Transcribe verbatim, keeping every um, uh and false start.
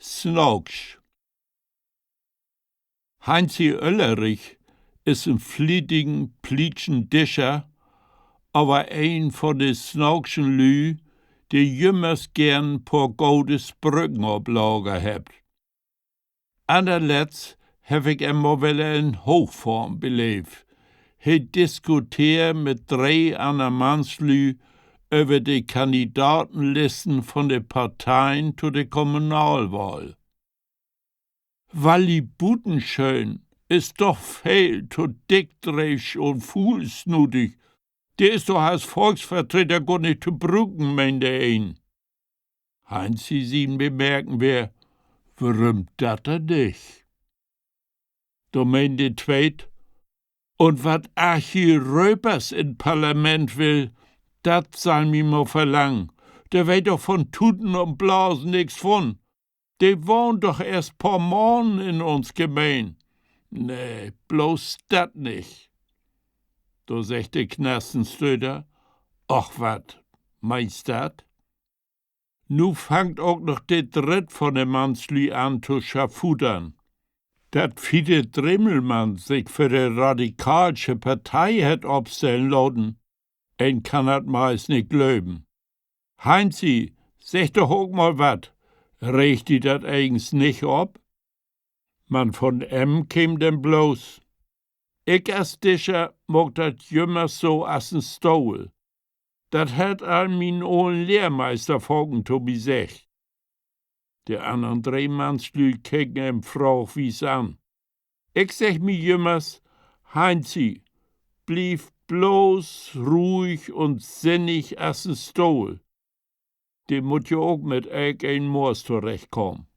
Snaaksch. Heinzi Oellerich is en flietigen, plietschen Discher, aver een von de snaakschen Lüüd, de jümmers geern poor gode Sprüchen op Lager hebbt. Annerletzt heff ik em mal wedder in Hoochform beleevt. He diskuteer mit dree anner Mannslüüd över de Kandidatenlisten von de Parteien to de Kommunalwahl. Walli Butenschön is doch veel to dickdreevsch un fuulsnutig. De is doch as Volksvertreter gor nich to bruken, meen de een. Heinzi sien Bemerken weer: Worüm dat denn nich? Dor meen de tweet: Un wat Archie Röpers in't Parlament will, dat sall mi mal verlangen. De weet doch von Tuten un Blasen nix vun. De wahnt doch eerst poor Maanden in uns Gemeen. Nee, bloots dat nich. Dor seggt de Knastenstöter: Och wat, meenst dat? Nu fangt ok noch de Dritt von de Mannslüüd an to schafutern. Dat Fiete Dremelmann sik för de Radikaalsche Partei hett opstellen laten, een kann dat meist nich glöven. Heinzi, segg doch ok mal wat. Reegt di dat egens nich op? Man von em keem denn bloots: Ik as Discher maak dat jümmers so as en Stohl. Dat hett al mien olen Lehrmeister faken to mi seggt. De annern dree Mannslüüd keken em fraagwies an. Ik segg mi jümmers: Heinzi, bliev bloots ruhig un sinnig as en Stohl. De mutt ja ok mit elkeen Moors torechtkamen.